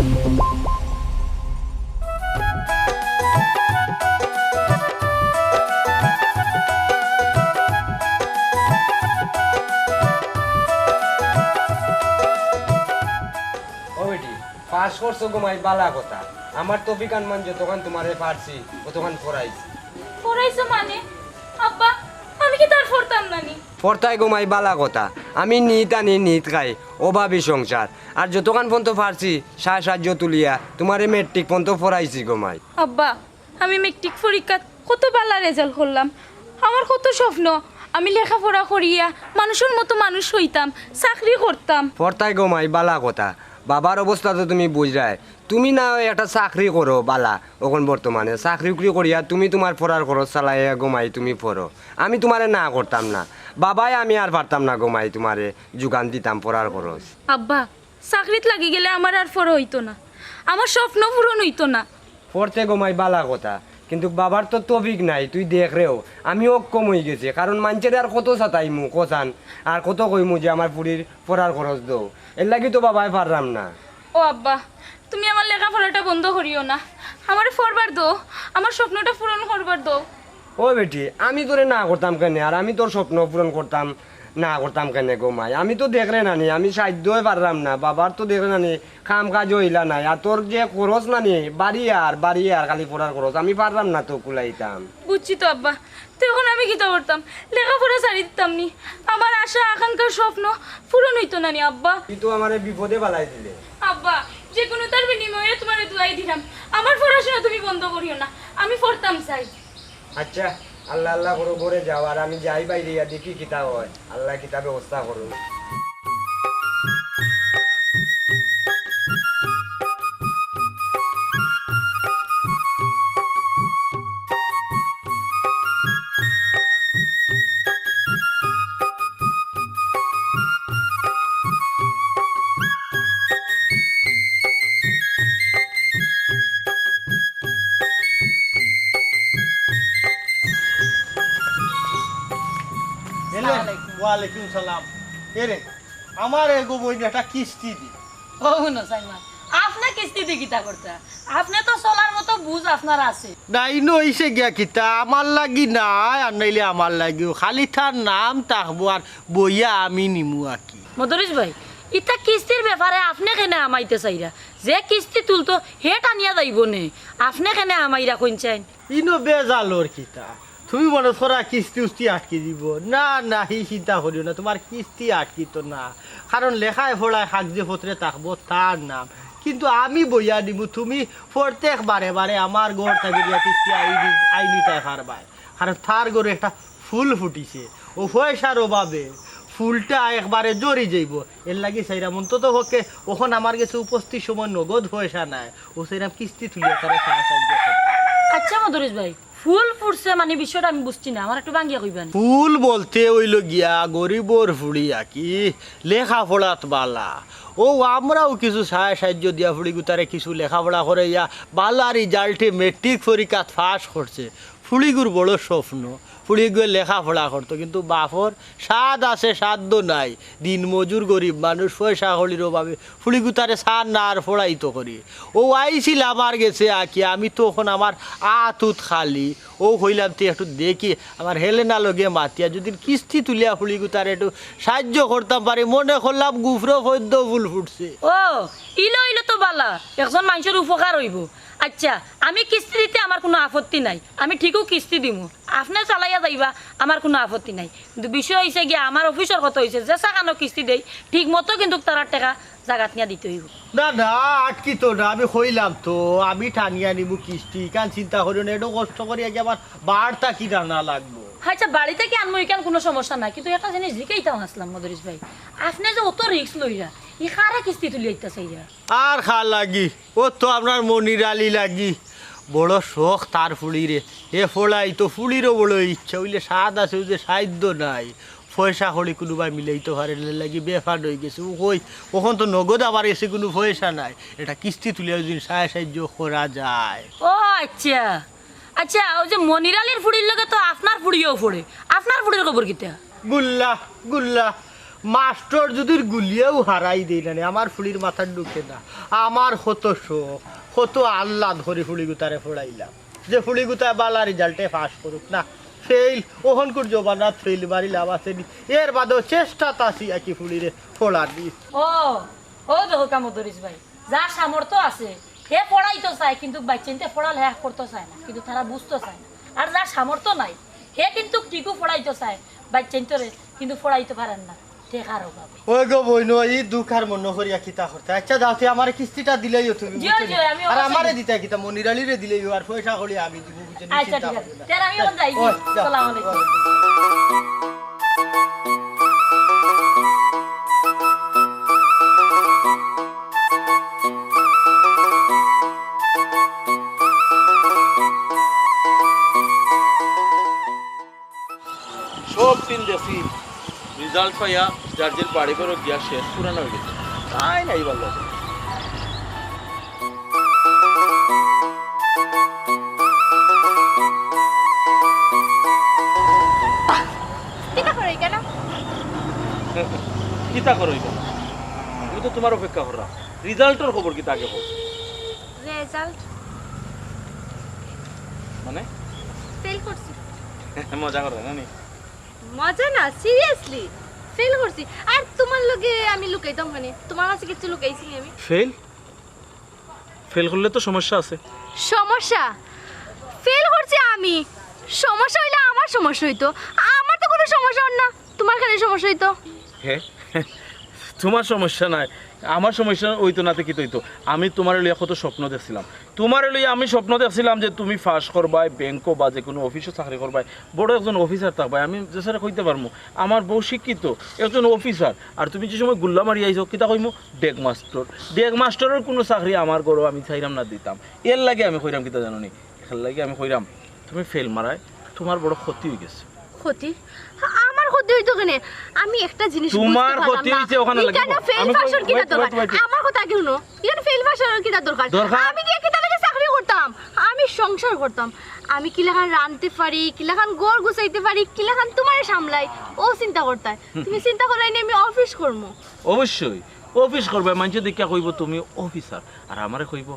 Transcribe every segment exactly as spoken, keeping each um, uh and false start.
ও বেটি, পাস করছো গো মাই, বালা কথা। আমার তৌফিক আনমান যতখান তুমারে পারছি, অতখান পড়াইছি। পড়াইছো মানে? আব্বা, আমি কিতা আর পড়তাম না নি? পড়তায় গো মাই, বালা কথা। আমি নিত আনি নিত খাই, অভাবী সংসার। আর যতখান পর্যন্ত পারছি, সায় সাহায্য তুলিয়া তুমারে মেট্রিক পর্যন্ত পড়াইছি গো মাই। আব্বা, আমি মেট্রিক পরীক্ষাত কত বালা রেজাল্ট করলাম। আমার কত স্বপ্ন, আমি লেখাপড়া করিয়া মানুষর মতো মানুষ অইতাম, চাকরি করতাম। পড়তায় গো মাই, বালা কথা। বাবার অবস্থা তো তুমি বুঝরায়। তুমি না অয় একটা চাকরি করো বালা, অখন বর্তমানে চাকরি উকরি করিয়া তুমি তুমার পড়ার খরচ চালাইয়া গো মাই তুমি পড়ো। আমি তুমারে না করতাম না। বাবায় আমি আর পারতাম না গো মাই তুমারে যোগান দিতাম পড়ার খরচ। আব্বা, চাকরিত লাগি গেলে আমার আর পড়া অইতো না, আমার স্বপ্ন পূরণ অইতো না। পড়তে গো মাই বালা কথা, কিন্তু বাবার তো তৌফিক নাই, তুই দেখরেও আমি অক্ষম অইগেছি। কারণ মানষরে আর কত সাতাইমু কছান, আর কত কইমু যে আমার ফুড়ির পড়ার খরচ দেও, এরলাগি তো বাবায় পাররাম না। ও আব্বা, তুমি আমার লেখাপড়াটা বন্ধ করিও না, আমারে পড়বার দেও, আমার স্বপ্নটা পূরণ করবার দেও। ও বেটি, আমি তোরে না করতাম কেনে? আর আমি তোর স্বপ্ন পূরণ করতাম, না করতাম কেনে গো মাই? আমি তো দেখরে নানি, আমি সাধ্যই পাররাম না, বাবার তো দেখরে নানি, কাম কাজ অইলা নাই। আর তোর যে খরচ নানি, বাড়ি আর, বাড়ি আর খালি পড়ার খরচ, আমি পাররাম না তো কুলাইতাম। বুঝছি তো আব্বা, তে অখন আমি কিতা করতাম? লেখাপড়া ছাড়ি দিতাম নি? আমার আশা আকাঙ্ক্ষা স্বপ্ন পূরণ অইতো না নি আব্বা? তুই তো আমারে বিপদে ফালাই দিলে। আব্বা, যে কুনুতার বিনিময়ে তুমারে দোয়াই দিলাম, আমার পড়াশোনা তুমি বন্ধ করিও না, আমি পড়তাম চাই। আচ্ছা, আল্লাহ আল্লাহ করো, ঘরে যাও, আর আমি যাই বাইরে, ইয়া দেখি কিতা অয়, আল্লায় কিতা ব্যবস্থা করুন। এলে, আসসালামু আলাইকুম। ওয়ালাইকুম সালাম। এরে, আমার এগো বইন একটা কিস্তি দি। ও হুনো সাইমা, আপনে কিস্তি দি কিতা করতা? আপনে তো চলার মতো বুঝ আপনার আছে। নাই নইছে গিয়া কিতা, আমার লাগি নাই, আর নাইলে আমার লাগিও। খালি তার নাম থাকবো আর বইয়া আমি নিমু আর কি। মদরিছ ভাই, ইতা কিস্তির ব্যাপারে আপনে কেনে হামাইতা চাইরা? যে কিস্তি তুলতো হে টানিয়া যাইবো নে, আপনে কেনে হামাইরা কইন চাইন? ইনো বেজালর কিতা? তুমি মনো করো কিস্তি উস্তি আটকি দিব? না, না, হি চিন্তা করিও না, তুমার কিস্তি আটকিতো না। কারণ লেখায় পড়ায় কাগজে পত্রে থাকবো তার নাম। কিন্তু আমি বইয়া নিমু, তুমি প্রত্যেক বারে বারে আমার ঘর থাকি দিয়া কিস্তি আই দি-, আই নিতায় পারবায়। কারণ তার ঘরে একটা ফুল ফুটিছে, ও পয়সার অভাবে ফুলটা একবারে ঝরি যাইবো। এরলাগি চাইরাম অন্তত পক্ষে অখন আমার গেছে উপস্থিত সময় নগদ পয়সা নাই, ও চাইরাম কিস্তি তুলিয়া তারে সাহায্য করো। আচ্ছা মদরিছ ভাই, ফুল ফুটছে মানে বিষয়টা আমি বুঝছি না, আমারে একটু ভাঙ্গিয়া কইবা নি? ফুল বলতে অইলো গিয়া গরিবর ফুড়ি আর কি, লেখাপড়াত বালা। ও আমরাও কিছু সাহায্য সাহায্য দিয়া ফুড়ি গুতারে কিছু লেখাপড়া করাইয়া বালা রেজাল্টে মেট্রিক পরীক্ষাত পাস করছে। ফুড়িগুর বড় স্বপ্ন, ফুড়িগুয়ে লেখাপড়া করতো, কিন্তু বাপর সাধ আছে, সাধ্য নাই। দিন মজুর গরিব মানুষ, পয়সা কড়ির অভাবে ফুড়িগুতারে সার না আর পড়াইতো করি। ও আইছিল আমার গেছে আর কি, আমি তো অখন আমার আত উত খালি। ও কইলাম, তুই একটু দেখি, আমার হেলেনা লগে মাতিয়া যদি কিস্তি তুলিয়া ফুড়িগুতারে একটু সাহায্য করতাম পারি, মনে করলাম গুফরো পদ্ম ফুল ফুটছে। ও, ইলো ইলো তো বালা, একজন মানষর উপকার অইবো। আচ্ছা, আমি কিস্তি দিতে আমার কুনু আপত্তি নাই, আমি ঠিকউ কিস্তি দিমু, আপনে চালাইয়া যাইবা, আমার কুনু আপত্তি নাই। কিন্তু বিষয় অইছে গিয়া, আমার অফিসর কথা অইছে, যেছা খানো কিস্তি দেই, ঠিক মতো কিন্তু তারার টেকা জাগাত নিয়া দিতে অইবো। না, না, আটকিতো না, আমি কইলাম তো, আমি টানিয়া নিমু কিস্তি, ইখান চিন্তা করিও না, এত কষ্ট করি আগে আমার বার থাকি টানা লাগবো। আচ্ছা, বাড়ি থাকি আনমু, ইখান কুনু সমস্যা নাই, কিন্তু একটা জিনিস জিকাইতাম আছলাম মদরিছ ভাই, আপনে যে অত রিস্ক লইরা, ই কারে কিস্তি তুলিয়া দিতা চাইরা? আর কার লাগি, ও তো আমরার মনির আলী লাগি। বড় শখ তার ফুড়িরে, হে পড়াইতো, ফুড়িরও বড় ইচ্ছা, অইলে সাধ আছে, অউ যে সাধ্য নাই, পয়সা কড়ি কুনুবায় মিলাইতো পারে না, এরলাগি বেফাড অইগেছে। ও কই, অখন তো নগদ আমার গেছে কুনু পয়সা নাই, একটা কিস্তি তুলিয়া যদি সাহায্য সাহায্য করা যায়। ও আচ্ছা, আচ্ছা, অউ যে মনির আলীর ফুড়ির লগে তো আপনার ফুড়িও পড়ে, আপনার ফুড়ির খবর কিতা? গুল্লা, গুল্লা। মাস্টর যুদির গুলিয়াও হারাই দেই না নে, আমার ফুড়ির মাথাত ঢুকে না। আমার কত শখ, কত আহ্লাদ করি ফুড়িগুতারে পড়াইলাম, যে ফুড়িগুতায় বালা রেজাল্টে পাস করুক না। ফেইল, অখনকুর জমানাত ফেইল মারি লাভ আছে নি? এর বাদেও চেষ্টাত আছি আর কি ফুড়িরে পড়ানি। ও, ও দেখো কামদরিস ভাই, যার সামর্থ্য আছে, হে পড়াইতো চায়, কিন্তু বাইচ্চাইন্তে পড়ালেখা করতো চায় না, কিন্তু তারা বুঝতো চায় না। আর যার সামর্থ্য নাই, হে কিন্তু ঠিকও পড়াইতো চায় বাইচ্চাইন্তরে, কিন্তু পড়াইতো পারের না, টেকার অভাবে। ওই গো বইন, ই দুঃখ আর মনো করিয়া কিতা করতায়? আচ্ছা, যাও তে, আমারে কিস্তিটা দিলাইও তুমি, জি, বুঝছো নি? জি, আমি আর অবশ্যই আমারে দিতায় কিতা, মনির আলীরে দিলাইও, আর পয়সা করি আমি দিমু, বুঝছো নি? আচ্ছা, চিন্তা ঠিক আছে। করবে না। তাহলে আমি এখন যাই, জি। ওই, যাও। আসসালামু আলাইকুম। ওই। সব দিন দেখি রেজাল্ট পাইয়া যার যার বাড়ি ঘরো গিয়া শেষ পুরানা অই গেছে, তাই নাই ভালা লাগে। কিতা করো কেন? কিতা করো কেন? আমি তো তুমার অপেক্ষা কররাম। রেজাল্টর খবর কিতা আগে কও। রেজাল্ট? মানে? ফেইল করছি। মজা কররায় না নি? মজা না, সিরিয়াসলি। ফেইল করছি। আর তুমার লগে আমি লুকাইতাম কেনে? তুমার কাছে কিচ্ছু লুকাইছি নি আমি। ফেইল? ফেইল করলে তো সমস্যা আছে। সমস্যা? ফেইল করছি আমি, সমস্যা অইলে আমার সমস্যা অইতো। আমার তো কুনু সমস্যা অর না, তুমার কেনে সমস্যা অইতো? হে? তুমার সমস্যা নায়, আমার সমস্যা অইতো না তে কিতা অইতো? আমি তুমারে লইয়া কত স্বপ্ন দেখছিলাম, তুমারে লইয়া আমি স্বপ্ন দেখছিলাম যে তুমি পাস করবায়, ব্যাংকো বা যেকুনু অফিসো চাকরি করবায়, বড় একজন অফিসার থাকবায়। আমি যে স্যারে কইতে পারমু, আমার বউ শিক্ষিত, একজন অফিসার, আর তুমি যে সময় গুল্লা মারি আইছো, কিতা কইমু? ডেগ মাস্টর। ডেগ মাস্টরর কুনু চাকরি আমার ঘরো আমি চাইরাম না দিতাম। এর লাগি আমি কইরাম কিতা জানো নি? এর লাগি আমি কইরাম, তুমি ফেইল মারায় তুমার বড় ক্ষতি অই গেছে। ক্ষতি? আমার ক্ষতি অইতো কেনে? আমি একটা জিনিস বুঝতে পারলাম না। তুমার ক্ষতি অইছে অখান লাগি। কেন ফেইল পাসর কিতা দরকার? Wait, wait, wait. আমার কথা আগে হুনো। ইখান ফেইল পাসর কিতা দরকার? দরকার? আমি গিয়া কিতা লাগি চাকরি করতাম? আমি সংসার করতাম। আমি কিলাখান রানতে পারি, কিলাখান ঘর গুছাইতে পারি, কিলাখান তুমারে সামলাই, অউ চিন্তা করতায়। তুমি চিন্তা কররায় নি আমি অফিস করমু। অবশ্যই, অফিস করবায়, মাইনষে দেখিয়া কইবো তুমি অফিসার, আর আমারে কইবো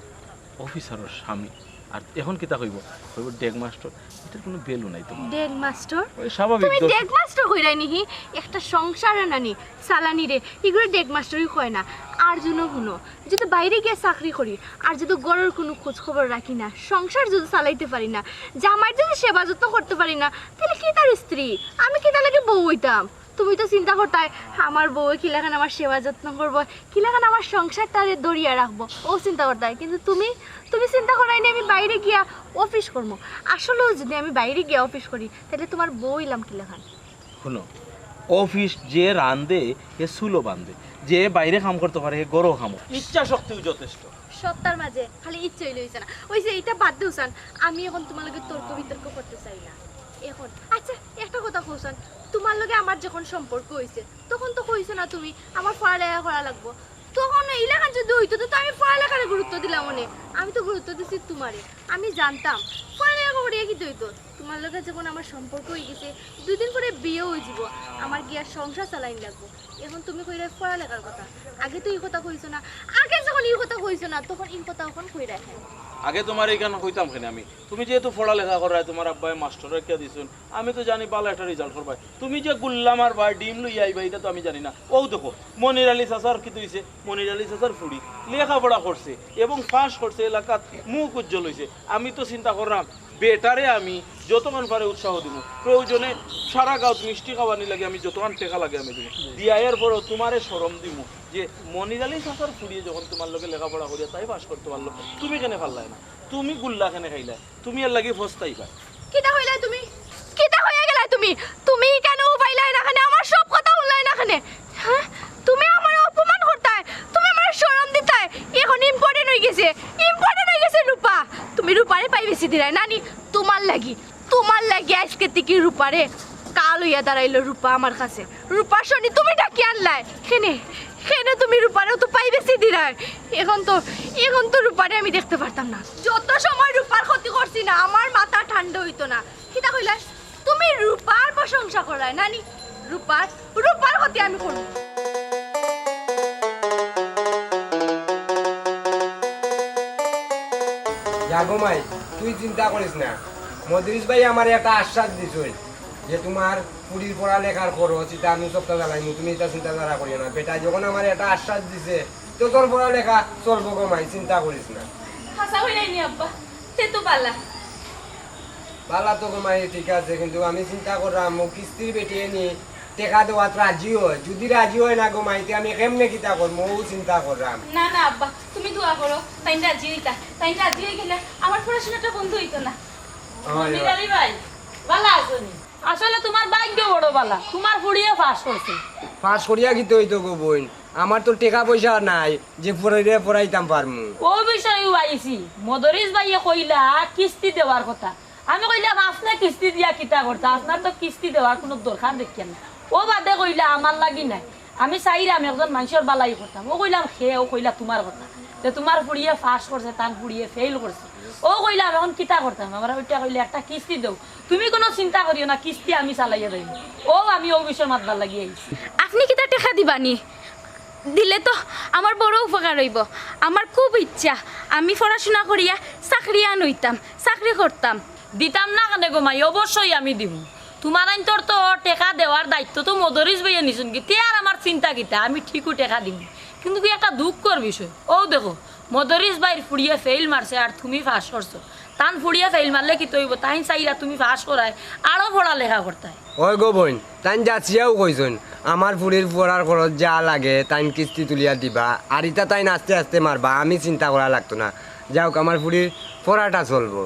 অফিসারর স্বামী। আর এখন কিতা কইবো? কইবো ডেগ মাস্টর। ইটার কুনু value নাই তুমার। ডেগ মাস্টর? ওই স্বাভাবিক তুমি দোষ। ডেগ মাস্টর কইরায় নি হি? একটা সংসার আনানি, চালানি রে, ইগুরে ডেগ মাস্টরই কয় না। আর হুনো, হুনো, যদি বাইরে গিয়া চাকরি করি, আর যদি ঘরর কুনু খোঁজ খবর রাখি না, সংসার যদি চালাইতে পারি না, জামাইর যদি সেবা যত্ন করতে পারি না, তাইলে কিতার স্ত্রী? আমি কিতার লাগি বউ অইতাম? তুমি তো চিন্তা করতায়, আমার বউয়ে কিলাখান আমার সেবা যত্ন করবো, কিলাখান আমার সংসারটারে ধরিয়া রাখবো, অউ চিন্তা করতায়। কিন্তু তুমি, তুমি চিন্তা কররায় নি আমি বাইরে গিয়া অফিস করমু। আসলেও যদি আমি বাইরে গিয়া অফিস করি, তাইলে তুমার বউ অইলাম কিলাখান? হুনো, অফিস যে রান্দে, হে চুলো বান্দে, যে বাইরে কাম করতো পারে, হে ঘরো কামো। ইচ্ছা শক্তিউ যথেষ্ট। সবতার মাঝে খালি ইচ্ছা অইলে অইছে না। অইছে, ইটা বাদ দেও চান, আমি এখন তুমার লগে তর্ক বিতর্ক করতে চাই না। এখন, আচ্ছা, একটা কথা কও চান, তুমার লগে আমার যখন সম্পর্ক অইছে, তখন তো কইছো না তুমি আমার পড়ালেখা করা লাগবো। তখন ইলাখান যদি অইতো, তো আমি পড়ালেখারে গুরুত্ব দিলাম অনে। আমি তো গুরুত্ব দিছি তুমারে। আমি জানতাম পড়ালেখা করিয়া কিতা অইতো। তুমার লগে যখন আমার সম্পর্ক অই গেছে, দুইদিন পরে বিয়া অই যিবো, আমার গিয়া সংসার চালাইন লাগবো। এখন তুমি কইরায় পড়ালেখার কথা, আগে তো ই কথা কইছো না। আগে যখন ই কথা কইছো না, তখন ই কথা অখন কইরায় কেনে? আগে তুমারে ইখান কইতাম কেনে আমি? তুমি যেহেতু পড়ালেখা কররায়, তুমার আব্বায় মাস্টর রাখিয়া দিছইন, আমি তো জানি ভালা একটা রেজাল্ট করবায়। তুমি যে গুল্লা মারবায়, ডিম লইয়া আইবায়, ইটা তো আমি জানি না। অউ দেখো, মনির আলী চাচার কিতা অইছে? মনির আলী চাচার ফুড়ি লেখাপড়া করছে এবং পাস করছে, এলাকাত মুখ উজ্জ্বল অইছে। আমি তো চিন্তা কররাম, বেটারে আমি যতখান পারে উৎসাহ দিমু, প্রয়োজনে সারা গাঁওত মিষ্টি খাওয়ানি লাগি আমি যতখান টেকা লাগে আমি দিমু। দিয়া এর পরেও তুমারে শরম দিমু যে মনির আলী চাচার ফুড়িয়ে যখন তুমার লগে লেখাপড়া করিয়া তাই পাস করতে পারলো, তুমি কেনে পারলায় না? তুমি গুল্লা কেনে খাইলায়? তুমি এর লাগি পস্তাইবায়। কিতা কইলায় তুমি? কিতা কইয়া গেলায় তুমি? তুমি কেনে উবাইলায় না কেনে? আমার সব কথা হুনলায় না কেনে? হ্যাঁ? তুমি আমারে অপমান করতায়, তুমি আমারে শরম দিতায়। এখন ইম্পর্টেন্ট অই গেছে, ইম্পর্টেন্ট অই গেছে রূপা। তুমি রূপারে পাই বেশি দিলায় না নি? তুমার লাগি, তুমার লাগি আইজকে থাকি রূপারে কাল অইয়া দাঁড়াইলো রূপা আমার কাছে। রূপার শনি তুমি ডাকি আনলায়। কেনে, কেনে তুমি রূপারে তো পাই বেশি দিলায়। এখন তো, এখন তো রূপারে আমি দেখতে পারতাম না। যত সময় রূপার ক্ষতি করছি না, আমার মাথা ঠান্ডা অইতো না। কিতা কইলায়? তুমি রূপার প্রশংসা করলায় না নি? রূপার, রূপার ক্ষতি আমি করমু। আগো মাই, তুই চিন্তা করিস না। মদরিস ভাই আমারে একটা আশ্বাস দিছইন যে তুমার ফুড়ির পড়ালেখার খরচ, ইতা আমি সবটা চালাইমু, তুমি ইতা চিন্তা ধারা করিও না। বেটা যখন আমারে একটা আশ্বাস দিছে, তো তোর পড়ালেখা চলবো গো মাই, চিন্তা করিস না। হাছা কইরায়নি আব্বা, তে তো বালা। বালা তো গো মাই, ঠিক আছে, কিন্তু আমি চিন্তা কররাম, ও কিস্তির বেটিয়ে নি টেকা দেওয়াত রাজি অয়, যুদি রাজি অয় না গো মাই, তে আমি কেমনে কিতা করমু, অউ চিন্তা কররাম। না, না আব্বা, তুমি দোয়া করো, তাইন রাজি অইতা। তাইন রাজি অই গেলে আমার পড়াশোনাটা বন্ধ অইতো না। অয়, অয়। মনির আলী ভাই, বালা আছোনি? আসলে তুমার ভাগ্য বড় বালা, তুমার ফুড়িয়ে পাশ করছে। পাশ করিয়া কিতা অইতো গো বইন, আমার তো টেকা পয়সা নাই যে ফুড়িরে পড়াইতাম পারমু। অউ বিষয়েউ আইছি, মদরিস ভাইয়ে কইলা কিস্তি দেওয়ার কথা। আমি কইলাম, "আপনে কিস্তি দিয়া কিতা করতা? আপনার তো কিস্তি দেওয়ার কুনু দরকার দেখিয়ার না।" অউ বাদে কইলা, "আমার লাগি নায়, আমি চাইরাম একজন মানষর বালাই করতাম।" অউ কইলাম, "কে?" অউ কইলা, "তুমার কথা, যে তুমার ফুড়িয়ে পাশ করছে, তান ফুড়িয়ে ফেইল করছে।" অউ কইলাম, "অখন কিতা করতাম?" আমারে অইটা কইলে, "একটা কিস্তি দেও।" তুমি কুনু চিন্তা করিও না, কিস্তি আমি চালাইয়া যাইমু। অউ আমি অউ বিষয়ে মাতবার লাগি আইছি। আপনে কিতা টেকা দিবানি? দিলে তো আমার বড় উপকার অইবো। আমার খুব ইচ্ছা আমি পড়াশুনা করিয়া চাকরিয়ান অইতাম, চাকরি করতাম। দিতাম না কেনে গো মাই, অবশ্যই আমি দিমু। তুমার আইন্তর তো টেকা দেওয়ার দায়িত্ব তো মদরিস ভাইয়ে নিছইন গি, তে আর আমার চিন্তা কিতা, আমি ঠিকউ টেকা দিমু। কিন্তু কি একটা দুঃখর বিষয়, অউ দেখো, মদরিস ভাইর ফুড়িয়ে ফেইল মারছে আর তুমি পাশ করছো। তান ফুড়িয়ে ফেইল মারলে কিতা অইবো? তাইন চাইরা তুমি পাশ করায় আরো পড়ালেখা করতায়। অয় গো বইন, তাইন যাচিয়াউ কইছইন, আমার ফুড়ির পড়ার খরচ যা লাগে তাইন কিস্তি তুলিয়া দিবা, আর ইতা তাইন আস্তে আস্তে মারবা, আমি চিন্তা করা লাগতো না। যাউক, আমার ফুড়ির পড়াটা চলবো।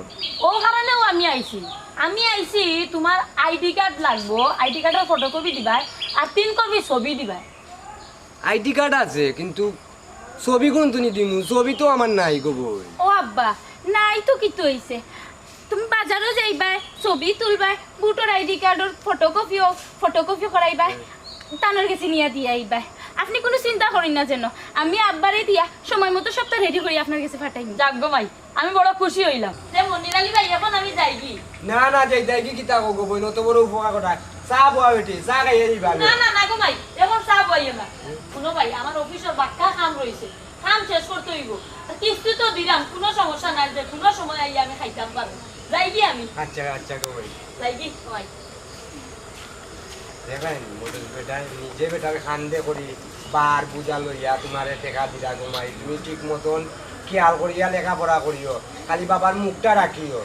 অউ কারণেউ আমি আইছি, আমি আইছি, তুমার আইডি কার্ড লাগবো, আইডি কার্ডর ফটোকপি দিবায়, আর তিন কপি ছবি দিবায়। আইডি কার্ড আছে, কিন্তু ছবি কুনতুনি দিমু? ছবি তো আমার নাই গো বইন। ও আব্বা, নাই তো কিতা অইছে? তুমি বাজারো যাইবায়, ছবি তুলবায়, ভোটর আইডি কার্ডর ফটোকপিও, ফটোকপি করাইবায়, তানর গেছে নিয়া দিয়া আইবায়। আপনে কুনু চিন্তা করইন না যেন, আমি আব্বারে দিয়া সময় মতো সবটা রেডি করি আপনার গেছে পাঠাইমু। যাক গো মাই, আমি বড় খুশি অইলাম। তে মনির আলী ভাই, অখন আমি যাইগি? না, না, যাইতায় গি কিতা কও গো বইন, অত বড় উপকার করায়। চা বওয়া বেটি, চা খাইয়া যাইবা। না, না, না গো মাই, অখন চা বওয়াইও না। হুনো ভাই, আমার অফিসর বাক্কা কাম রইছে, কাম শেষ করতে অইবো। আর কিস্তি তো দিলাম, কুনু সমস্যা নাই, যে কুনু সময় আইয়া আমি খাইতাম পারমু। যাইগি আমি? আচ্ছা, আচ্ছা গো বইন। যাইগি, ভাই। দেখইন, মদরিস বেটায় নিজে বেটার কান্দে করি বার বুঝা লইয়া তুমারে টেকা দিরা গো মাই। তুমি ঠিক মতন খিয়াল করিয়া লেখাপড়া করিও, খালি বাবার মুখটা রাখিও।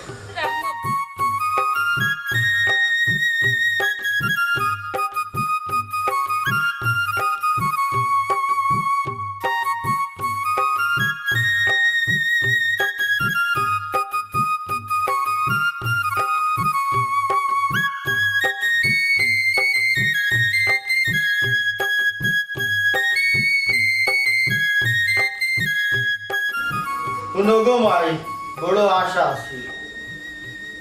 হুনো গো মাই, বড় আশা আছিল।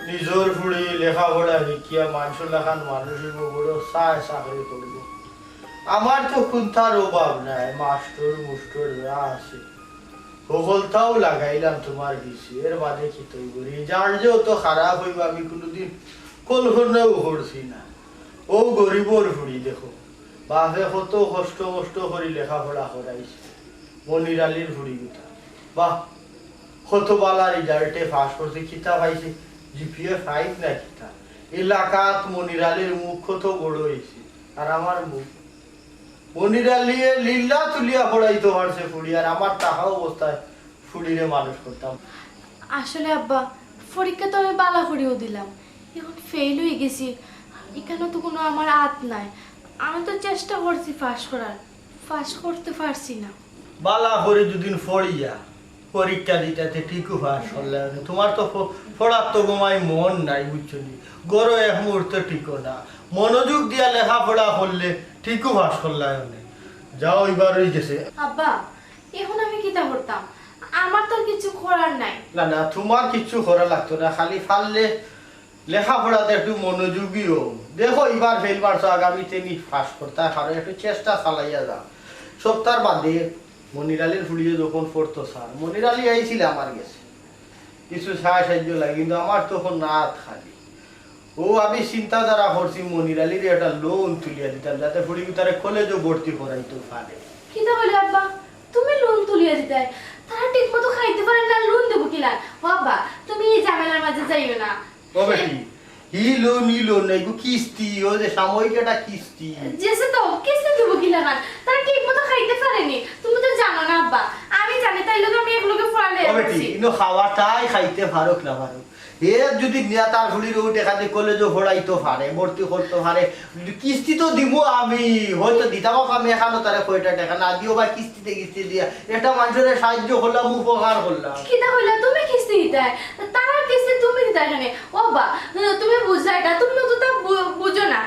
নিজর ফুড়ি লেখাপড়া শিখিয়া মানষর লাখান মানুষ অইবো, বড় চায় চাকরি করবো। আমার তো কুন্তার অভাব নাই, মাস্টর মুস্টর যা আছে, হকলতাউ লাগাইলাম তুমার পিছে, এর বাদে কিতা অইবো? রেজাল্ট যে অত খারাপ অইবো আমি কুনুদিন কল্পনাও করছি না। অউ গরিবর ফুড়ি দেখো, বাপে কত কষ্ট মষ্ট করি লেখাপড়া করাইছে, মনির আলীর ফুড়ি গুতা। বাহ, কত বালা রেজাল্টে পাস করছে, কিতা পাইছে, জিপিএ ফাইভ না কিতা। এলাকাত মনির আলীর মুখ কত বড় অইছে, আর আমার মুখ। মনির আলীয়ে লিল্লা তুলিয়া পড়াইতো পারছে ফুড়ি, আর আমার তাহা অবস্থায় ফুড়িরে মানুষ করতাম। আসলে আব্বা, পরীক্ষা তো আমি বালা করিউ দিলাম, অখন ফেইল অইগেছি, ইখানো তো কুনু আমার আত নাই। আমি তো চেষ্টা করছি পাস করার, পাস করতে পারছি না। বালা করি দুদিন পড়িয়া পরীক্ষা দিতায় তে ঠিকউ পাস করলায় অনে। তুমার তো প-, পড়াত তো গো মাই মন নাই, বুঝছো নি? ঘরো এক মুহূর্ত টিকো না। মনোযোগ দিয়া লেখাপড়া করলে ঠিকউ পাস করলায় অনে। যাও, অইবার অইগেছে। আব্বা, অখন আমি কিতা করতাম? আমার তো আর কিচ্ছু করার নাই। না, না, তুমার কিচ্ছু করা লাগতো না, খালি পারলে লেখাপড়াত একটু মনোযোগী অও। দেখো, ইবার ফেইল মারছো, আগামীতে নি পাস করতায় পারো, একটু চেষ্টা চালাইয়া যাও। সপ্তার বাদে মনির আলীর ফুড়িয়ে যখন পড়তো স্যার, মনির আলী আইছিল আমার গেছে কিছু সাহায্য সাহায্য লাগে, কিন্তু আমার তখন আত খালি। অউ আমি চিন্তাধারা করছি মনির আলীরে একটা লোন তুলিয়া দিতাম, যাতে ফুড়ি তারে কলেজো ভর্তি করাইতো পারে। কিতা কইলে আব্বা? তুমি লোন তুলিয়া দিতায়? তারা ঠিক মতো খাইতে পারে না, লোন দেবো দিলাম। ও আব্বা, তুমি এই ঝামেলার মাঝে যাইও না। ও বেটি, হি লোন, ই লোন, এগু কিস্তি, ও যে সাময়িক একটা কিস্তি। যেছে তো, কিস্তি দিব কিলাখান? তারা ঠিক মতো খাইতে পারেনি। তুমি তো জানো না আব্বা, আমি জানি, তাই লোক আমি এক লোকে ফোরালে ও বেটি, আছি। ইনো খাওয়াটাই খাইতে পারুক না পারুক, হে যদি নিয়া তার ফুড়ির ও টেকা দি কলেজো পড়াইতো পারে, ভর্তি করতো পারে, কিস্তি তো দিমু আমি, হয়তো দিতাম আমি এখানো তারে কয়টা টেকা না দিও বা কিস্তিতে কিস্তি দিয়া একটা মানুষের সাহায্য করলাম, উপকার করলাম। কিতা কইলা তুমি কিস্তি দিতায়? তারা কিস্তি তুমি দিতায় কেনে? ও বা, তুমি বুঝলায় না, তুমি তো তা বু-, বুঝো না।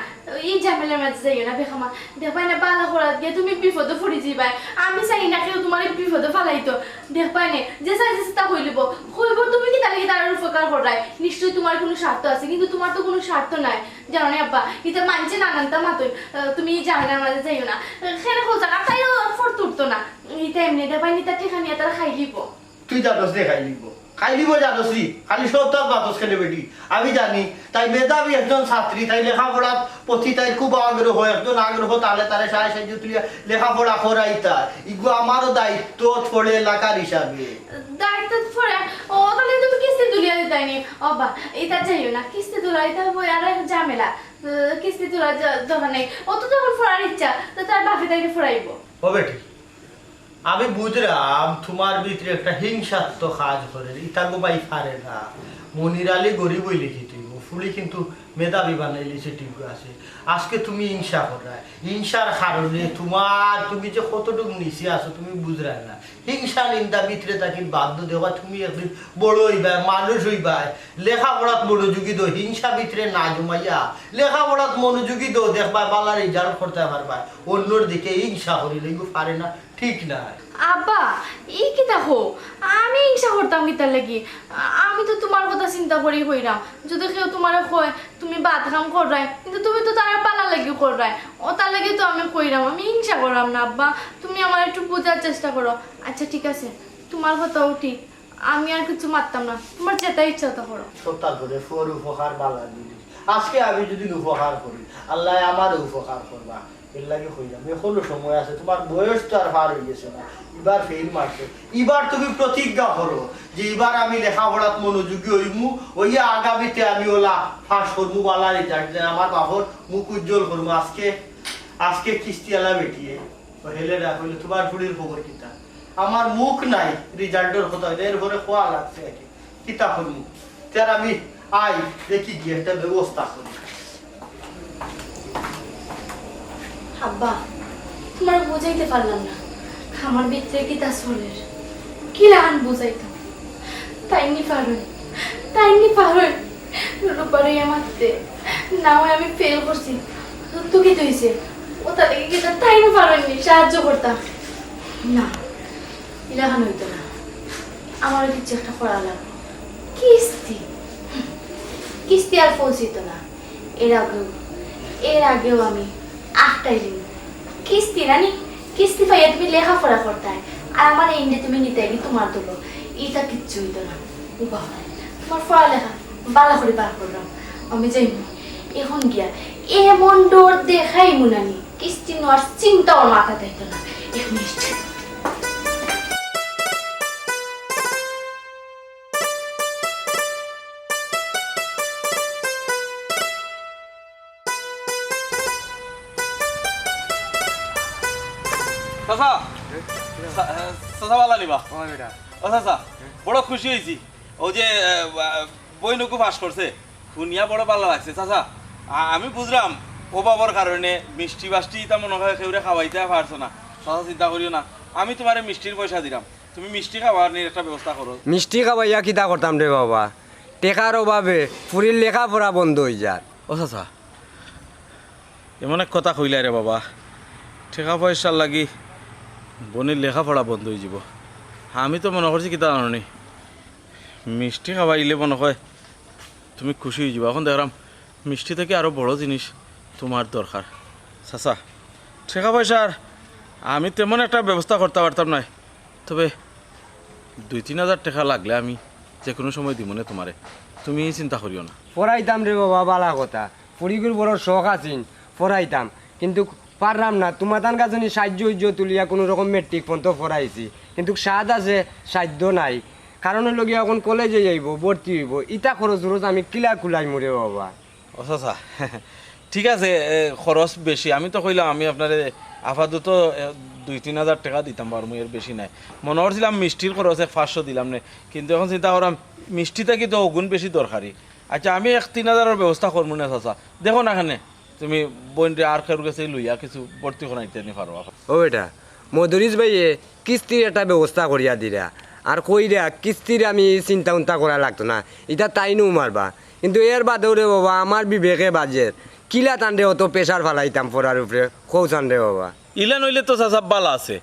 এই ঝামেলার মাঝে যাইও না বেখামা। দেখবায় না বালা করাত গিয়া তুমি বিপদো পড়ি যাইবায়। আমি চাই না কেউ তোমার এই বিপদো ফালাইতো। দেখবায় নে, যে চাই যে তা কইলিব। কইব তুমি কিতার লাগি তার উপকার করায়? নিশ্চয়ই তোমার কোনো স্বার্থ আছে, কিন্তু তোমার তো কোনো স্বার্থ নাই। জানো নি আব্বা, ইতা মানষে নানানতা মাতইন, আহ, তুমি ই ঝামেলার মাঝে যাইও না। আহ, কেনে কও জানো, তাইও ফোর তুলতো না। ইতা এমনে দেখবায় নি, ইতা টেকা নিয়া তারা খাইলিব। তুই জানোস রে খাইলিব। খাইলিব জানোস নি? খালি সব তার বাতস কেনে বেটি। আমি জানি, তাই মেধাবী একজন ছাত্রী, তাই লেখাপড়ার প্রতি তাই খুব আগ্রহ, একজন আগ্রহ, তাহলে তারে সায় সাহায্য তুলিয়া লেখাপড়া করাইতা। ইগু আমারও দায়িত্ব পড়ে এলাকার হিসাবে। দায়িত্ব পড়ে? ও, তাহলে তুমি কিস্তি তুলিয়া দিতায় নি। ও বা, ইতা যাইও না, কিস্তি তুলা ইতা হইব আর এক ঝামেলা। আহ, কিস্তি তুলা য-, দরকার নাই। ও তো যখন পড়ার ইচ্ছা, তো তার বাপে তাইরে পড়াইব। ও বেটি, আমি বুঝরাম তোমার ভিতরে একটা হিংসাত্মক কাজ করের, ইতা গো ভাই পারে না। মনির আলী গরিব অইলে কিতা অইবো, ফুড়ি কিন্তু মেধাবী বানাইলিছে, ঠিক আছে। আজকে তুমি হিংসা কররায়, হিংসার কারণে তোমার, তুমি যে কতটুক নিচে আছো তুমি বুঝরায় না। হিংসা নিন্দা ভিতরে থাকি বাদ দেও, দেখবা তুমি একদিন বড় অইবায়, মানুষ অইবায়, লেখাপড়াত মনোযোগী দেও, হিংসা ভিতরে না জমাইয়া লেখাপড়াত মনোযোগী দেও, দেখবায় বালা result করতায় পারবায়। অন্যর দিকে হিংসা করিলে ইগু পারে না, ঠিক না? আব্বা, ই কিতা কও? আমি হিংসা করতাম কিতার লাগি? আ-, আমি তো তোমার কথা চিন্তা করি কইরাম। যদি কেউ তোমারে কয়, তুমি বাদ কাম কররায়, কিন্তু তুমি তো তারে বালা লাগি কররায়। ও তার লাগি তো আমি কইরাম, আমি হিংসা কররাম না আব্বা। তুমি আমারে একটু বুঝার চেষ্টা করো। আচ্ছা ঠিক আছে, তোমার কথাও ঠিক, আমি আর কিছু মাততাম না, তোমার যেতা ইচ্ছা অতা করো। সত্যার করে ফুয়ার উপকার বালা জিনিস। আজকে আমি যদি উপকার করি, আল্লায় আমারও উপকার করবা। এর লাগি কইলাম, এখনো সময় আছে, তোমার বয়স তো আর পার অই গেছে না, ইবার ফেইল মারছো, ইবার তুমি প্রতিজ্ঞা করো যে ইবার আমি লেখাপড়াত মনোযোগী অইমু, অইয়া আগামীতে আমি ওলা পাস করমু, বালা result দেন, আমার বাপর মুখ উজ্জ্বল করমু। আজকে, আজকে কিস্তিআলা বেটিয়ে ও হেলে না কইলে, তোমার ফুড়ির খবর কিতা? আমার মুখ নাই, result-র কথা অইলে, এরপরে খোয়া লাগছে আর কি। কিতা করমু? তে আর আমি আই, দেখি গিয়া একটা ব্যবস্থা করি। আব্বা, তোমারে বুঝাইতে পারলাম না, আমার ভিতরে কিতা চলের, কিলাখান বুঝাইতাম। তাইন নি পারইন, তাইন নি পারইন রূপারে ইয়া মাততে। না অয় আমি ফেইল করছি, তো কিতা অইছে? ও তাইলে কিতা তাইন নি পারইন নি সাহায্য করতা? না, ইলাখান অইতো না, আমারও কিচ্ছু একটা করা লাগবো। কিস্তি, কিস্তি আর ফলছিত না। এর আগেও, এর আগেও আমি আটকাইলিমু। কিস্তি নানি, কিস্তি পাইয়া তুমি লেখাপড়া করতায়, আর আমার এন্ডে তুমি নিতায় কি তোমার দলো, ইতা কিচ্ছু অইতো না। ও বাবা, তোমার পড়ালেখা বালা করি বার করলাম, আমি যাইমু। এখন গিয়া এমন ডর দেখাইমু নানি, কিস্তি নেওয়ার চিন্তাও মাথাত আইতো না। এক মিনিট। চাচা, চা-, চাচা বালা নিবা? ও বেটা। ও চাচা, বড় খুশি অইছি। অউ যে, আহ, বইনগু পাস করছে, হুনিয়া বড় বালা লাগছে। চাচা, আ-, আমি বুঝরাম, অভাবর কারণে মিষ্টি বাষ্টি ইতা মনো অয় কেউরে খাওয়াইতা পারছো না। চাচা, চিন্তা করিও না, আমি তোমারে মিষ্টির পয়সা দিরাম। তুমি মিষ্টি খাওয়ানির একটা ব্যবস্থা করো। মিষ্টি খাওয়াইয়া কিতা করতাম রে বাবা? টেকার অভাবে ফুড়ির লেখাপড়া বন্ধ অই যার। ও চাচা, এমন এক কথা কইলায় রে বাবা, টেকা পয়সার লাগি বইনর লেখাপড়া বন্ধ অই যিবো। আমি তো মনো করছি কিতা জানো নি, মিষ্টি খাওয়াইলে মনো অয় তুমি খুশি অই যিবায়। এখন দেখরাম মিষ্টি থাকি আরো বড় জিনিস তোমার দরকার। চাচা, টেকা পয়সার আমি তেমন একটা ব্যবস্থা করতা পারতাম নায়, তবে দুই তিন হাজার টেকা লাগলে আমি যেকুনু সময় দিমুনে তোমারে, তুমি চিন্তা করিও না। পড়াইতাম রে বাবা, বালা কথা, ফুড়িগুর বড় শখ আছিল, পড়াইতাম, কিন্তু পাররাম না। তোমার তান কাছে নি সাহায্য উজ্য তুলিয়া কুনু রকম মেট্রিক পর্যন্ত পড়াইছি, কিন্তু সাধ আছে, সাধ্য নাই। কারণ অইলো গিয়া অখন কলেজে যাইবো, ভর্তি অইবো, ইতা খরচ উরচ আমি কিলা কুলাইমু রে বাবা? ও চাচা, ঠিক আছে, এ, খরচ বেশি। আমি তো কইলাম আমি আপনারে আপাতত, এ, দুই তিন হাজার টেকা দিতাম পারমু, এর বেশি নায়। মনো করছিলাম মিষ্টির খরচ এক পাঁচশো দিলাম নে, কিন্তু অখন চিন্তা করলাম মিষ্টি থাকি তো অগুন বেশি দরকারি। আচ্ছা, আমি এক তিন হাজারর ব্যবস্থা করমু নে চাচা, দেখো না কেনে। তুমি বইনরে আর কেউর গেছে লইয়া কিছু ভর্তি করাইতে নি পারো। ও বেটা, মদরিছ ভাইয়ে কিস্তির একটা ব্যবস্থা করিয়া দিরা, আর কইরা কিস্তির আমি চিন্তা উন্তা করা লাগতো না, ইতা তাইনউ মারবা। কিন্তু এর বাদেও রে বাবা, আমার বিবেকে বাজের, কিলা তানরে অত pressure ফালাইতাম পড়ার উপরে, কও চাইন রে বাবা। ইলা নইলে তো চাচা বালা আছে,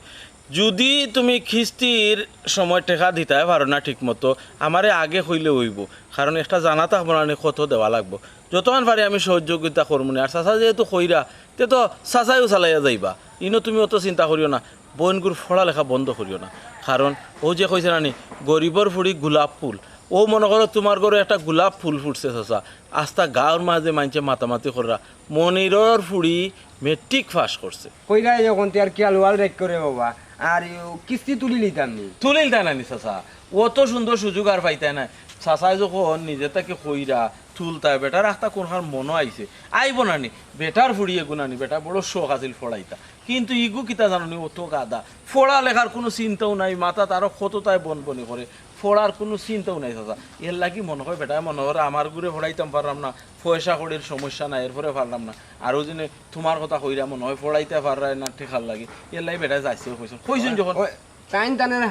যুদি তুমি কিস্তির সময় টেকা দিতায় পারো না ঠিক মতো, আমারে আগে কইলে অইবো, কারণ একটা জানা থাকবো না নি কত দেওয়া লাগবো। যতখান পারি আমি সহযোগিতা করমু নে। আর চাচা যেহেতু কইরা, তে তো চাচাইও চালাইয়া যাইবা। ইনো তুমি অত চিন্তা করিও না, বইনগুর পড়ালেখা বন্ধ করিও না। কারণ অউ যে কইছে না নি, গরিবর ফুড়ি গোলাপ ফুল। অউ মনো করো তুমার ঘরো একটা গোলাপ ফুল ফুটছে চাচা, আস্তা গাঁওর মাঝে মাইনষে মাতামাতি কররা, মনিরর ফুড়ি মেট্রিক পাস করছে। কইরা অখন তে আর কিয়াল ওয়াল রেক করে বাবা, আর কিস্তি তুলি লিতাম নি। তুলিলতায় না নি চাচা, অত সুন্দর সুযোগ আর পাইতায় না। চাচায় যখন নিজে থাকি কইরা তুলতায়, বেটার আস্তা কুনখান মনো আইছে, আইবো না নি? বেটার ফুড়ি এগু না নি, বেটা বড় শখ আছিল পড়াইতা, কিন্তু ইগু কিতা জানো নি, অত গাধা, পড়ালেখার কুনু চিন্তাও নাই, মাথাত আরো কততায় বনবনি করে, পড়ার কুনু চিন্তাও নাই চাচা। এর লাগি মনো কয় বেটায় মনো করে আমার ঘরে পড়াইতাম পারলাম না, পয়সা কড়ির সমস্যা নাই, এরপরে পারলাম না। আর অউ জন্য তুমার কথা কইরা মনো কয় পড়াইতা পাররায় না টেকার লাগি, এর লাগি বেটায় যাইছেও কইছইন। কইছইন যখন ওই, তাইন তানে না,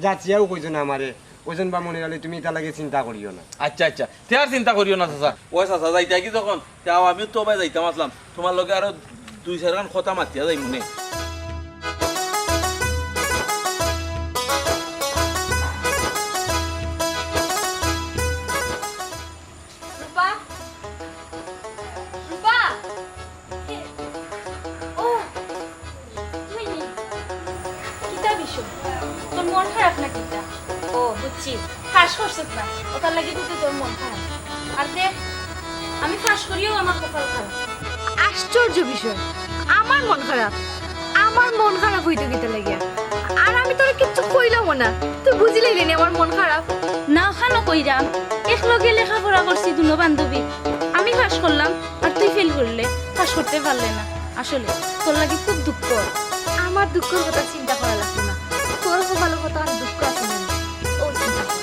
যাচিয়াও কইছইন আমারে, কইছইন বা মনির আলী, তুমি ইতার লাগি চিন্তা করিও না। আচ্ছা, আচ্ছা, তে আর চিন্তা করিও না চাচা। ওই চাচা, যাইতায় কি যখন, তে আও, আমিও তো বায় যাইতাম আছলাম, তুমার লগে আরো দুই চাইরখান কথা মাতিয়া যাইমু নে। রূপা, রূপা, এ, ও, তুই নি? কিতা বিষয়? তোর মন খারাপ না কিতা? ও, বুঝছি, পাস করছত না, অটার লাগি তো তোর মন খারাপ। আর দেখ, আমি পাস করিয়াও আমার কপাল খারাপ। আশ্চর্য বিষয়, আমার মন খারাপ, আমার মন খারাপ অইতো কিতা লাগিয়া? আর আমি তোরে কিচ্ছু কইলামও না, তুই বুঝিলাইলে নি আমার মন খারাপ? না, অখানো কইরাম, একলগে লেখাপড়া করছি দুনো বান্ধবী, আমি পাস করলাম আর তুই ফেল করলে, পাস করতে পারলে না। আসলে তোর লাগি খুব দুঃখ। আমার দুঃখর কথা চিন্তা করা লাগতো না, তোর কপালো কতখান দুঃখ আছে না? ও চিন্তা কর।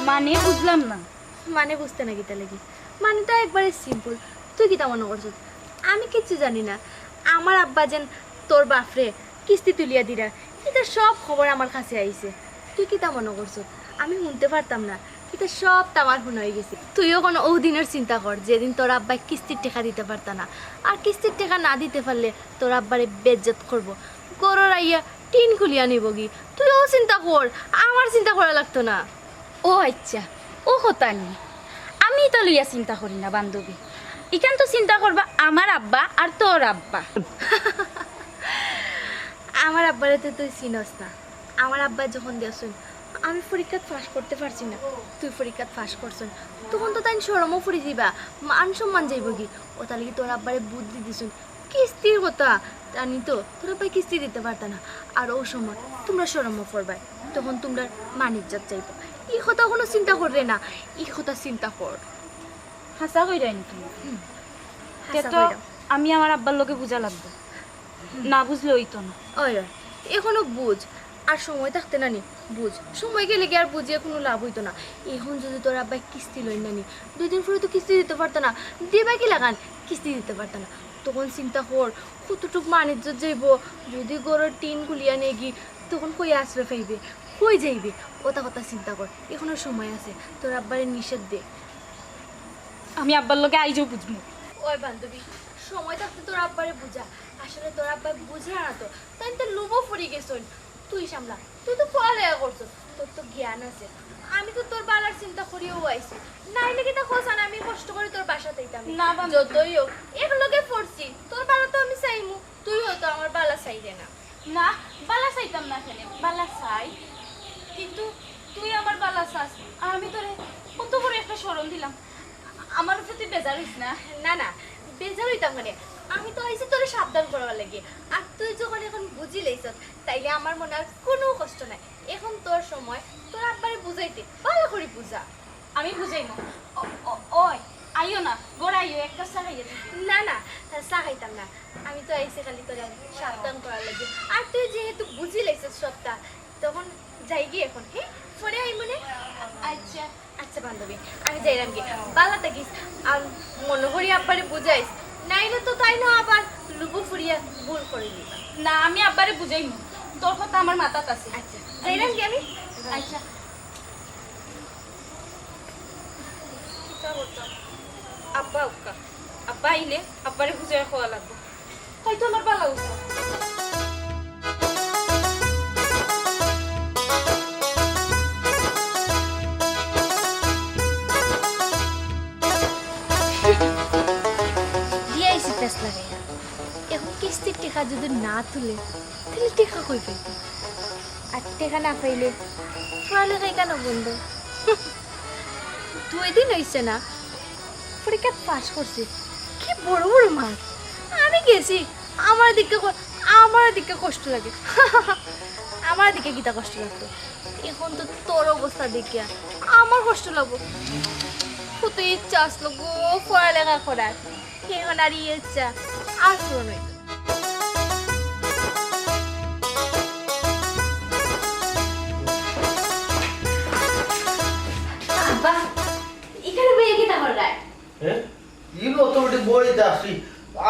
মানে বুঝলাম না। মানে বুঝতে না কিতা লাগি? মানে তো একবারে simple। তুই কিতা মনো করছস আমি কিচ্ছু জানি না? আমার আব্বা যেন তোর বাফরে কিস্তি তুলিয়া দিরা, ইতা সব খবর আমার কাছে আইছে। তুই কিতা মনো করছস আমি হুনতে পারতাম না? ইতা সব তো আমার হুনা অইগেছে। তুই অখন অউ দিনর চিন্তা কর, যেদিন তোর আব্বায় কিস্তির টেকা দিতে পারতা না। আর কিস্তির টেকা না দিতে পারলে তোর আব্বারে বেইজ্জত করবো, ঘরর আইয়া টিন খুলিয়া নিবোগি। তুই অউ চিন্তা কর, আমার চিন্তা করা লাগতো না। ও আইচ্ছা, অউ কথা নি। আমি ইতা লইয়া চিন্তা করি না বান্ধবী, ইখান তো চিন্তা করবা আমার আব্বা আর তোর আব্বা। আমার আব্বারে তো তুই চিনস না। আমার আব্বা যখন দেখছইন আমি পরীক্ষাত পাস করতে পারছি না, তুই পরীক্ষাত পাস করছস, তখন তো তাইন শরমও পড়ি যিবা, মান সম্মান যাইবোগি। অটার লাগি তোর আব্বারে বুদ্ধি দিছইন, কিস্তির কথা জানি তো, তোর আব্বায় কিস্তি দিতে পারতা না। আর অউ সময় তুমরা শরমও পড়বায়, তখন তুমরার মান ইজ্জত যাইবো। ই কথা কুনু চিন্তা কররে না, ই কথা চিন্তা কর। হাছা কইরায় নি তুমি? তে হাছা তো কইরাম। আমি আমার আব্বার লগে বুঝা লাগবো, না বুঝলে অইতো না। ওই, ওই, অখনো বুঝ, আর সময় থাকতে না নি, বুঝ। সময় গেলে গিয়া আর বুঝিয়া কুনু লাভ অইতো না। অখন যুদি তোর আব্বায় কিস্তি লইন না নি, দুই দিন পরে তো কিস্তি দিতে পারতা না, দিবা কি লাখান? কিস্তি দিতে পারতা না, তখন চিন্তা কর কতটুক মান ইজ্জত যাইবো। যুদি ঘরর টিন খুলিয়া নেগি, তখন কই আশ্রয় পাইবে, কই যাইবে? অতা কথা চিন্তা কর, অখনো সময় আছে, তোর আব্বারে নিষেধ দে। আমি আব্বার লগে আইজও বুঝমু। ওই বান্ধবী, সময় থাকতে তোর আব্বারে বুঝা। আসলে তোর আব্বায় বুঝরা না তো, তাইন তো লোভো পড়ি গেছইন। তুই সামলা, তুই তো পড়ালেখা করছস, তোর তো জ্ঞান আছে। আমি তো তোর বালার চিন্তা করিয়াউ আইছি, নাইলে কিতা কছান আমি কষ্ট করি তোর বাসাত আইতাম? না বান্ধবী। যতই হোক, একলগে পড়ছি, তোর বালা তো আমি চাইমু, তুইও তো আমার বালা চাইরে না। না, বালা চাইতাম না কেনে, বালা চাই, কিন্তু তুই আমার বালা চাস, আর আমি তোরে কত বড় একটা শরম দিলাম, আমার উপরে তুই বেজার অইস না। না, না, বেজার অইতাম কেনে? আমি তো আইছি তোরে সাবধান করার লাগি। আর তুই যখন এখন বুঝি লাইছস, তাইলে আমার মনে আর কোনো কষ্ট নাই। এখন তোর সময়, তোর আব্বারে বুঝাইতে, ভালা করি বুঝা। আমি বুঝাইমু। ও, ও, ওই, আইও না, ঘরো আইও, এক কাপ চা খাইয়া যাইও। না, না, চা খাইতাম না। আমি তো আইছি খালি তোরে সাবধান করার লাগি। আর তুই যেহেতু বুঝি লাইছস সবটা, তখন যাইগি এখন, হ্যাঁ? পরে আইমুনে। আচ্ছা। আচ্ছা বান্ধবী, আমি যাইরামগি। ভালা থাকিস। আর মনো করি আব্বারে বুঝাইস, নাইলে তো তাইন আবার লুবো ফুরিয়া ভুল করি দিবা। না, আমি আব্বারে বুঝাইমু। তোর কথা আমার মাথাত আছে। আচ্ছা, যাইরামগি আমি। আচ্ছা। কিতা করতাম? আব্বা উক্কা। আব্বা আইলে আব্বারে বুঝাইয়া কওয়া লাগবো। তাই তো আমার ভালা উচিত। দিয়া আইছি প্যাঁচ লাগাইয়া। এখন কিস্তির টেকা যদি না তুলে, তাইলে টেকা কই পাইবে? আর টেকা না পাইলে পড়ালেখা কেনে বন্ধ? দুই দিন অইছে না, পরীক্ষাত পাস করছি, কি বড় বড় মার্ক। আমি গেছি, আমার দিকে ক-, আমার দিকে কষ্ট লাগে। আমার দিকে কিতা কষ্ট লাগতো? এখন তো তোর অবস্থা দেখিয়া আমার কষ্ট লাগবো। কত ইচ্ছা আসলো গো পড়ালেখা করার, এখন আর ই ইচ্ছা আর পূরণ হইতো। আব্বা, এখানে বইয়া কিতা কররায়? হ্যাঁ? ইনো তো বেটি বইতে আসি।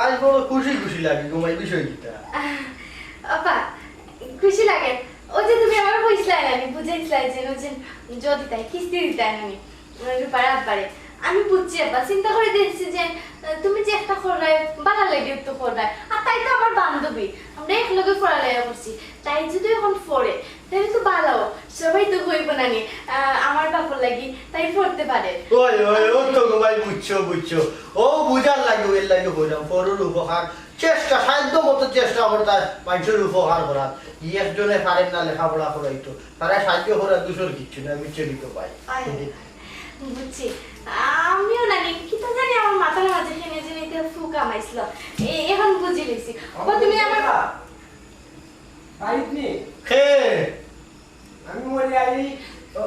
আজ বড় খুশি খুশি লাগে, ঘুমাই বিষয় কিতা? আহ, আব্বা, খুশি লাগে। ওই যে তুমি আমারে কইছলায় না, আমি বুঝাইছলায় যে, ওই যে, যদি তাই কিস্তি দিতায় আমি। রূপার আব্বারে। আমি বুঝছি আব্বা, চিন্তা করি দেখছি যে, আহ, তুমি যে একটা কররায়, ভালা লাগি তো কররায়। আর তাই তো আমার বান্ধবী, আমরা একলগে পড়ালেখা করছি। তাই যদি এখন পড়ে, তাইলে তো ভালা। সবাই তো কইবো না নি, আহ, আমার বাপর লাগি তাই পড়তে পারে। ওই, ওই, ও তো গো ভাই, বুঝছো, বুঝছো। ও বুঝার লাগি, এর লাগি কইরাম, পরর উপকার, চেষ্টা, সাধ্য মতো চেষ্টা করতায়, মানষর উপকার করার। ই একজনে পারের না লেখাপড়া করাইতো, তারে সাহায্য করা দুষর কিচ্ছু না, বুঝছো নি তো ভাই? আয়, বুঝছি। আমিও না নি, কিতা জানি আমার মাথার মাঝে কেনে জানি একটা ফু কামাইছিল। এ-, এখন বুঝি লিছি। ও, তুমি আমার বাড়িত নি? কে? আমি মনির আলী। ও,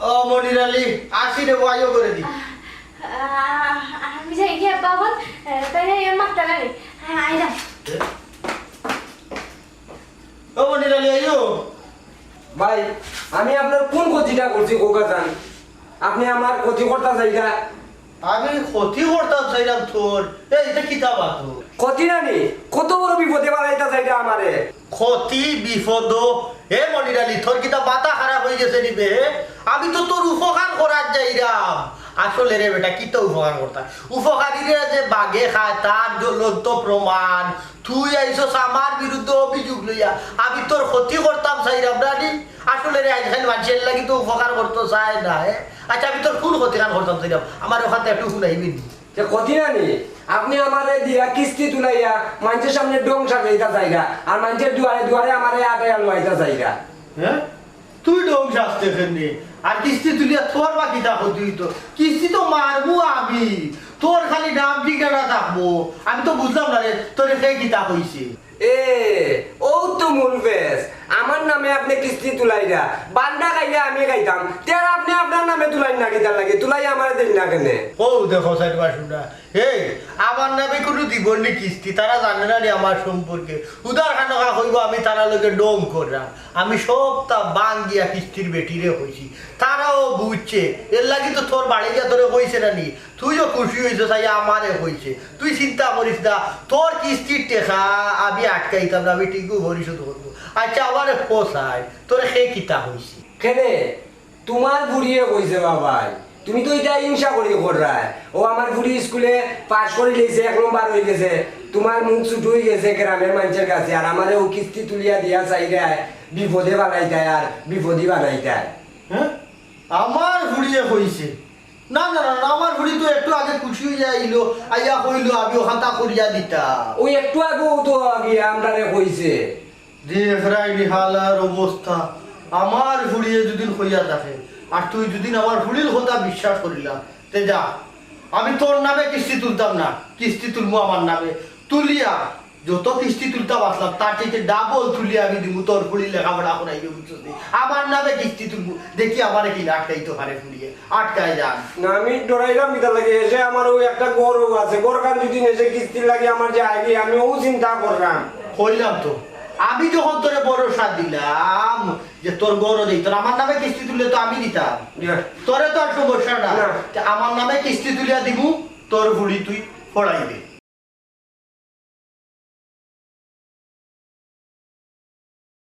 ও, মনির আলী, আসি রে, আইও করে দি। আহ, আহ, আমি যাই গিয়া বাবা, আহ, তাই এই মাত্তা নানি। হ্যাঁ, আইলাম। এ? ও মনির আলী, আইও। ভাই, আমি আপনার কোন ক্ষতিটা করছি, কউক্কা চাইন? আপনি আমার ক্ষতি করতা চাইরা? আমি ক্ষতি করতাম চাইরাম তোর? এই, ইটা কিতা মাতো? ক্ষতি না নি? কত বড় বিপদে ফালাইতা চাইরা আমারে? ক্ষতি, বিপদ? এ মনির আলী, তোর কিতা মাথা খারাপ অইগেছে নি বে? আমি তো তোর উপকার করার যাইরাম। আসলে রে বেটা, কিতা উপকার করতাম? উপকারীরে যে বাঘে খায়, তার জ্বলন্ত প্রমাণ। তুই আইছস আমার বিরুদ্ধে অভিযোগ লইয়া, আমি তোর ক্ষতি করতাম চাইরাম না নি? আসলে রে, আইজকাইল মানষর লাগি তো উপকার করতো চায় না, এ? আচ্ছা, আমি তোর কোন ক্ষতিখান করতাম চাইরাম? আমার অখান থাকি একটু হুনাইবি নি? তে ক্ষতি না নি? আপনি আমারে দিয়া কিস্তি তুলাইয়া মানষর সামনে ঢং সাজাইতা চাইরা, আর মানষর দুয়ারে দুয়ারে আমারে আটাইয়া লওয়াইতা চাইরা। হ্যাঁ? তুই ঢং সাজতে কেনে? আর কিস্তি তুলিয়া তোর বা কিতা ক্ষতি অইতো? কিস্তি তো মারমু আমি, তোর খালি নাম ঠিকানা থাকবো। আমি তো বুঝলাম না রে, তোরে কে কিতা কইছে? এ, অউ তো মূল ফেস। আমার নামে আপনে কিস্তি তুলাইরা, বান্দা খাইলে আমি খাইতাম, তে আর আপনে আপনার নামে তুলাইন না কিতার লাগি? তুলাই আমারে দেইন না কেনে? ও দেখো সাইড বাসুন্ডা, এই, আমার নামে কুনু দিবর নি কিস্তি, তারা জানে না নি আমার সম্পর্কে। উদার খানোকা কইবো আমি তারার লগে ঢং কররাম। আমি সবতা ভাঙ্গিয়া কিস্তির বেটিরে কইছি, তারাও বুঝছে। এর লাগি তো তোর বাড়ি গিয়া তোরে কইছে না নি? তুইও খুশি অইছস, আইয়া আমারে কইছে। তুই চিন্তা করিস না, তোর কিস্তির টেকা আমি আটকাইতাম না, আমি ঠিকউ পরিশোধ করমু। আচ্ছা, আমারে ক চাই, তোরে কে কিতা কইছে? কেনে? তুমার ফুড়িয়ে কইছে বাবাই। তুমি তো ইটা হিংসা করি কররায়। ও আমার ফুড়ি স্কুলে পাস করি লইছে, এক নম্বর অইগেছে। তুমার মুখ ছুটু অইগেছে গ্রামের মানষর কাছে, আর আমারে অউ কিস্তি তুলিয়া দিয়া চাইরায়, বিপদে বানাইতায় আর বিপদি বানাইতায়। হ্যাঁ? আমার ফুড়িয়ে কইছে? না, না, না, না, আমার ফুড়ি তো একটু আগে খুশি অইয়া আইলো, আইয়া কইলো, আমি অখানতা করিয়া দিতাম। অউ একটু আগেউ তো আগে আমরারে কইছে। দেখরায়নি হালার অবস্থা, আমার ফুড়িয়ে যুদি কইয়া থাকে, আর তুই যুদি আমার ফুড়ির কথা বিশ্বাস করিলা, তে যা, আমি তোর নামে কিস্তি তুলতাম না, কিস্তি তুলমু আমার নামে। তুলিয়া যত কিস্তি তুলতাম আছলাম, তার চাইতে ডাবল তুলিয়া আমি দিমু, তোর ফুড়ির লেখাপড়া করাইবে, বুঝছস নি? আমার নামে কিস্তি তুলমু, দেখি আমারে কিলা আটকাইতো পারে ফুড়িয়ে, আটকায় যান। না, আমি ডরাইলাম কিতার লাগি, এ যে আমার অউ একটা ঘরও আছে, ঘরখান যদি নেশে কিস্তির লাগি আমার যে আইবি, আমি অউ চিন্তা কররাম। কইলাম তো, আমি যখন তোরে ভরসা দিলাম যে তোর ঘরও দেই, তোর আমার নামে কিস্তি তুললে তো আমি দিতাম, ইয়া। তোরে তো আর সমস্যা না। না। তে আমার নামে কিস্তি তুলিয়া দিমু, তোর ফুড়ি তুই পড়াইবে।